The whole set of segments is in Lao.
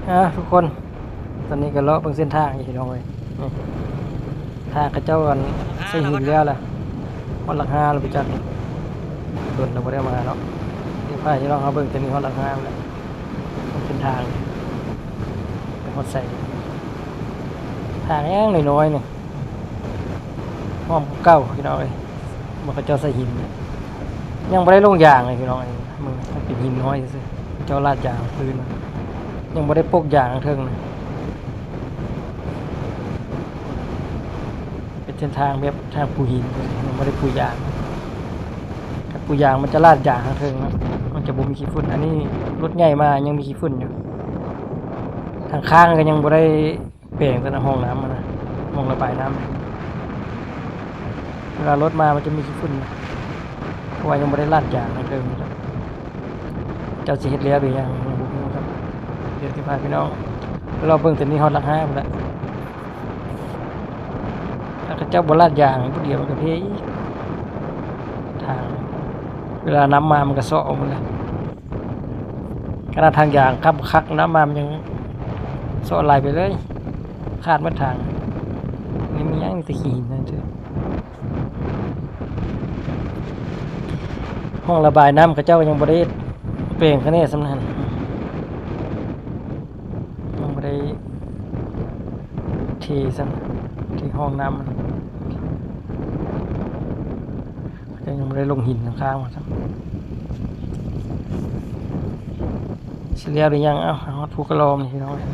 ອ່າ ທຸກຄົນ ຕອນນີ້ກໍເລາະເບິ່ງເສັ້ນທາງອີກ ພີ່ນ້ອງເອີຍ. ນີ້ ທາງເຂົາເຈົ້າ ອັນ ໃສ່ຫີນແລ້ວລະ ຮອດຫຼັກຫ້າແລ້ວໄປຈັກ ດົນແລ້ວບໍ່ໄດ້ມາເນາະ. ຊິພາພີ່ນ້ອງເຮົາເບິ່ງ ຕອນນີ້ຮອດຫຼັກຫ້າແລ້ວ ເສັ້ນທາງໄປຮອດໃສ. ທາງຍັງນ້ອຍໆ ນີ້ ຫອມກວ່າເກົ່າ ພີ່ນ້ອງເອີຍ. ວ່າເຂົາເຈົ້າໃສ່ຫີນ ຍັງບໍ່ໄດ້ລົງຢາງເລີຍ ພີ່ນ້ອງເອີຍ. ມັນເປັນຫີນນ້ອຍຊື່ໆ ເຈົ້າລາດຢາງພື້ນ ຍັງບໍ່ໄດ້ປົກຢາງເທິງນະ. ເປັນເສັ້ນທາງແບບທາງປູຫີນ ຍັງບໍ່ໄດ້ປູຢາງ. ຖ້າປູຢາງມັນຈະລາດຢາງທາງເທິງເນາະ ມັນຈະບໍ່ມີຂີ້ຝຸ່ນ. ອັນນີ້ລົດໃຫຍ່ມາຍັງມີຂີ້ຝຸ່ນຢູ່. ທາງຂ້າງກໍຍັງບໍ່ໄດ້ ແປງແຕ່ນະ ຫ້ອງນ້ຳຫັ້ນນະ ຫ້ອງລະບາຍນ້ຳ. ເວລາລົດມາມັນຈະມີຂີ້ຝຸ່ນນະ ເພາະວ່າຍັງບໍ່ໄດ້ລາດຢາງທາງເທິງ. ເຈົ້າຊິເຮັດແລ້ວຫຼືຍັງ ຍັງບໍ່ຮູ້ຊ້ຳ. ດຽວຊິພາພີ່ນ້ອງໄປເລາະເບິ່ງ ຕອນນີ້ຮອດຫຼັກຫ້າພຸ້ນແຫຼະ. ຖ້າເຂົາເຈົ້າບໍ່ລາດຢາງ ຜູ້ດຽວມັນກໍເພອີກ ທາງ ເວລານ້ຳມາມັນກໍເຊາະເອົາໝົດເລີຍ. ຂະໜາດທາງຢາງຂັບຄັກ ນ້ຳມາມັນຍັງເຊາະໄຫຼໄປເລີຍ ຂາດໝົດທາງ. ນີ້ມີຫຍັງ? ມີແຕ່ຂີ້ຫີນນັ້ນເທື່ອ. ຫ້ອງລະບາຍນ້ຳເຂົາເຈົ້າກໍຍັງບໍ່ໄດ້ແປງຄະແນນສ່ຳນັ້ນ ຍັງບໍ່ໄດ້ເທຊ້ຳ ເທຫ້ອງນ້ຳ ເຂົາເຈົ້າຍັງບໍ່ໄດ້ລົງຫີນຂ້າງໆ ວ່າຊັ້ນ. ຊິແລ້ວຫຼືຍັງ? ເອົ້າ ຮອດພູກະຫຼອມນີ້ ພີ່ນ້ອງເອີຍ.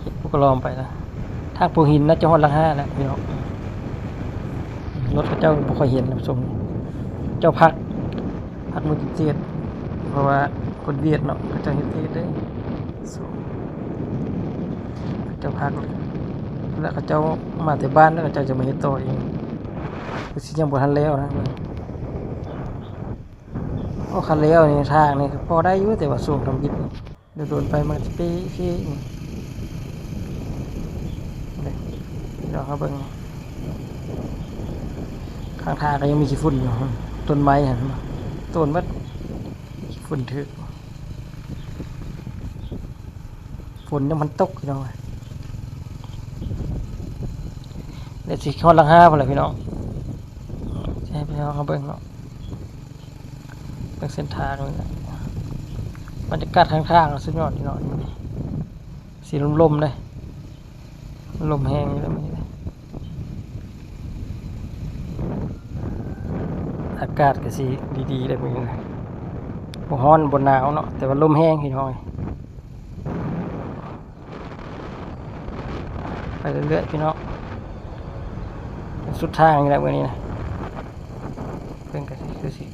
ເຮັດພູກະຫຼອມໄປລະ ທາງພູຫີນໜ້າຈະຮອດຫຼັກຫ້າແລ້ວ ພີ່ນ້ອງ. ລົດເຂົາເຈົ້າບໍ່ຄ່ອຍເຫັນນະ ຊ່ວງນີ້ ເຈົ້າພັກ ພັກມື້ທີເຈັດ ເພາະວ່າຄົນຫວຽດເນາະ ເຂົາເຈົ້າເຮັດເທດເດ້. ເຈົ້າພັກແລ້ວ ເຂົາເຈົ້າມາແຕ່ບ້ານແລ້ວ ເຂົາເຈົ້າຈະມາເຮັດຕໍ່ອີກ. ຄືຊິຍັງບໍ່ທັນແລ້ວນະ. ໂອ້ ຄັນແລ້ວນີ້ ທາງນີ້ກໍພໍໄດ້ຢູ່ ແຕ່ວ່າຊ່ວງທຳອິດນີ້ ໂດນໆ ໄປມັນຊິເປເພ. ນີ້ ເດີ ພີ່ນ້ອງເຮົາເບິ່ງ ຂ້າງທາງກໍຍັງມີຂີ້ຝຸ່ນຢູ່ ຕົ້ນໄມ້ຫັ້ນ ໂຕນໝົດ ຂີ້ຝຸ່ນຖືກ. ຝົນຍັງມັນຕົກ ພີ່ນ້ອງເອີຍ. ດຽວຊິຮອດຫຼັກຫ້າພຸ້ນແຫຼະ ພີ່ນ້ອງ. ຊິໃຫ້ພີ່ນ້ອງເຮົາເບິ່ງເນາະ ເບິ່ງເສັ້ນທາງນີ້ແຫຼະ. ບັນຍາກາດຂ້າງທາງສຸດຍອດ ພີ່ນ້ອງ. ຊິລົມໆ ເດ້ ລົມແຮງຢູ່ແລ້ວມື້ນີ້ ອາກາດກໍຊິດີໆ ເດ້ມື້ນີ້ນະ. ບໍ່ຮ້ອນບໍ່ໜາວເນາະ ແຕ່ວ່າລົມແຮງ ພີ່ນ້ອງເອີຍ. ໄປເລື້ອຍໆ ພີ່ນ້ອງ ສຸດທາງນີ້ແຫຼະມື້ນີ້ນະ. ເບິ່ງກໍຊິຄືຊິ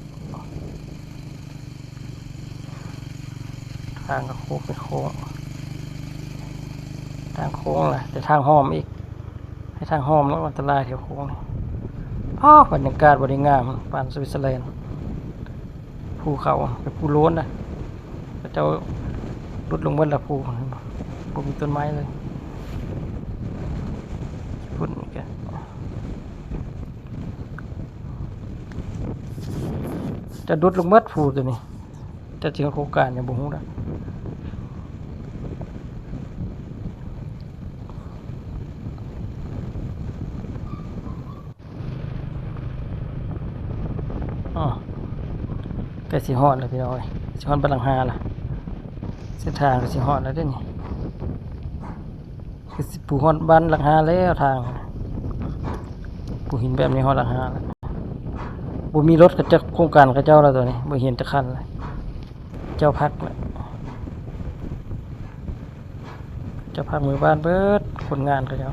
ທາງກໍໂຄ້ງເປັນໂຄ້ງ ທາງໂຄ້ງນະ ແຕ່ທາງຫ້ອມອີກ ໃຫ້ທາງຫ້ອມເນາະ ອັນຕະລາຍແຖວໂຄ້ງນີ້. ອ້າ ບັນຍາກາດບໍ່ໄດ້ງາມປານສະວິດເຊີແລນ. ພູເຂົາ ເປັນພູໂລ້ນນະ ເຂົາເຈົ້າຫຼຸດລົງເບິດລະພູ ເຫັນບໍ່ ບໍ່ມີຕົ້ນໄມ້ເລີຍ. ພຸ້ນອີກ ຈະດຸດລົງເບິດພູໂຕນີ້ ຈະເຖິງໂຄງການຍັງບໍ່ຮູ້ດອກ. ອໍ ໃກ້ຊິຮອດແລ້ວພີ່ນ້ອງເອີຍ ຊິຮອດບ້ານຫຼັກຫ້າລະ ເສັ້ນທາງກໍຊິຮອດແລ້ວເດ້ນີ້. ຄືຊິປູຮອດບ້ານຫຼັກຫ້າແລ້ວທາງ ປູຫີນແບບນີ້ຮອດຫຼັກຫ້າແລ້ວ. ບໍ່ມີລົດເຂົາເຈົ້າ ໂຄງການເຂົາເຈົ້າແລ້ວໂຕນີ້ ບໍ່ເຫັນຈັກຄັນເລີຍ. ເຈົ້າພັກແຫຼະ ເຈົ້າພັກມືບ້ານເບິດ ຄົນງານເຂົາເຈົ້າ.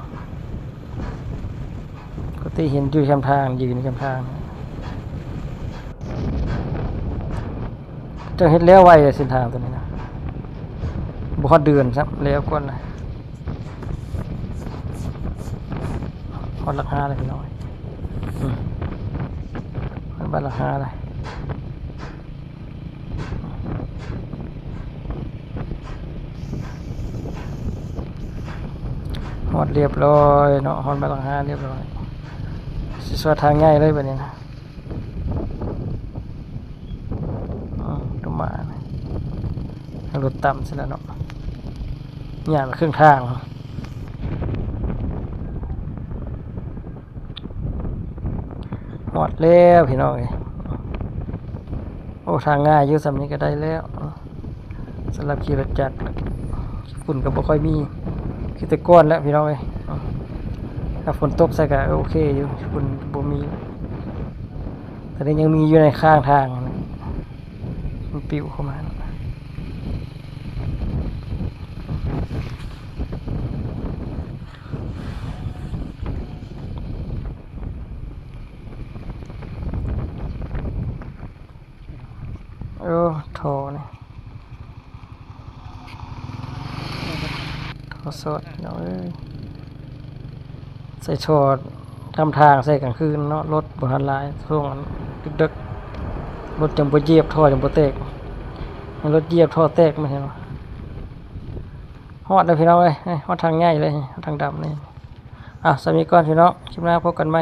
ປົກກະຕິເຫັນຢູ່ແຄມທາງ ຢືນແຄມທາງ. ເຈົ້າເຮັດແລ້ວໄວເດ້ເສັ້ນທາງໂຕນີ້ນະ ບໍ່ຮອດເດືອນຊ້ຳ ແລ້ວກ່ອນນະ. ຮອດຫຼັກຫ້າແລ້ວພີ່ນ້ອງເອີຍ ອືມ ຮອດບ້ານຫຼັກຫ້າແລ້ວ. ຮອດລຽບຮ້ອຍເນາະ ຮອດບ້ານຫຼັກຫ້າລຽບຮ້ອຍ. ຊິສວດທາງໃຫຍ່ເລີຍບາດນີ້ນະ. ອືມ ຕົວໝານະ ລົດຕ່ຳຊັ້ນແຫຼະເນາະ ຍ່າງໄປເຄິ່ງທາງ. ຮອດແລ້ວພີ່ນ້ອງເອີຍ. ໂອ້ ທາງງ່າຍຢູ່ ສ່ຳນີ້ກໍໄດ້ແລ້ວ ສຳລັບຂີ່ລົດຈັກ. ຝຸ່ນກໍບໍ່ຄ່ອຍມີຄືແຕ່ກ່ອນແລ້ວພີ່ນ້ອງເອີຍ. ຖ້າຝົນຕົກໃສ່ກໍໂອເຄຢູ່ ຝຸ່ນບໍ່ມີ. ຕອນນີ້ຍັງມີຢູ່ໃນຂ້າງທາງ ມັນປິວເຂົ້າມາ. ໂອ້ ທໍ່ນີ້ ທໍ່ສອດພີ່ນ້ອງເອີຍ. ໃສ່ທໍ່ທຳທາງໃສ່ກາງຄືນເນາະ ລົດບໍ່ທັນຫຼາຍ ຊ່ວງອັນດຶກໆ ລົດຈັ່ງບໍ່ຢຽບ ທໍ່ຈັ່ງບໍ່ແຕກ. ໃຫ້ລົດຢຽບທໍ່ແຕກ ແມ່ນເຫັນບໍ່? ຮອດແລ້ວພີ່ນ້ອງເອີຍ ຮອດທາງໃຫຍ່ເລີຍ ຮອດທາງດຳນີ້. ອ່ະ ສ່ຳນີ້ກ່ອນພີ່ນ້ອງ ຄລິບໜ້າພົບກັນໃໝ່.